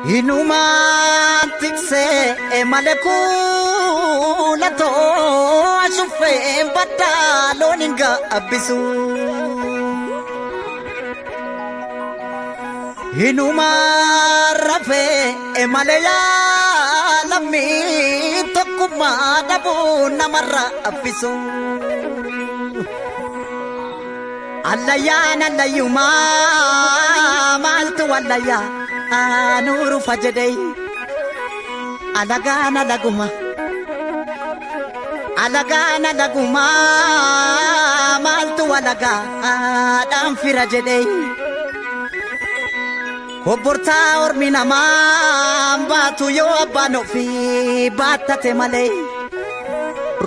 Hinumaan tiksee malee kuulatoo ashuffee baddaa loon hin gaabbisu. Hinumaan rafee malee yaalamii tokkummaa dhabuu namarraa abbisu. Allayyaan allayyumaa maaltu wallayyaa anuuru fajedhee alagaan alaguma. Alagaan alagumaa maaltu alagaa dhaan fira jedhee. Kobbortaa ormi namaa baatu yoo abbaan ofii baattate malee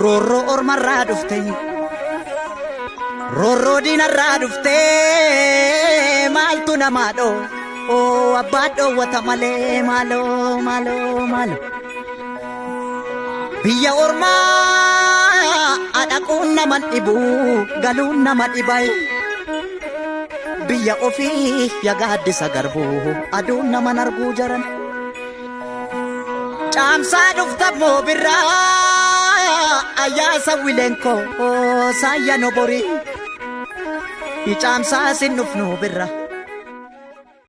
roorroo ormarraa dhufte roorroo diinarraa dhufte maaltu namaa dhoo oo abbaa dhoowwata malee maaloo maaloo maaloo. Biyya ormaa dhaquun nama dhibu galuun nama dhibaye. Biyya ofii yagaaddisa garbuu aduun nama arguu jaran. Caamsaa dhufta moo birraa ayyaasa wileenkoo saayya noborii. Caamsaa sin dhufnu birra.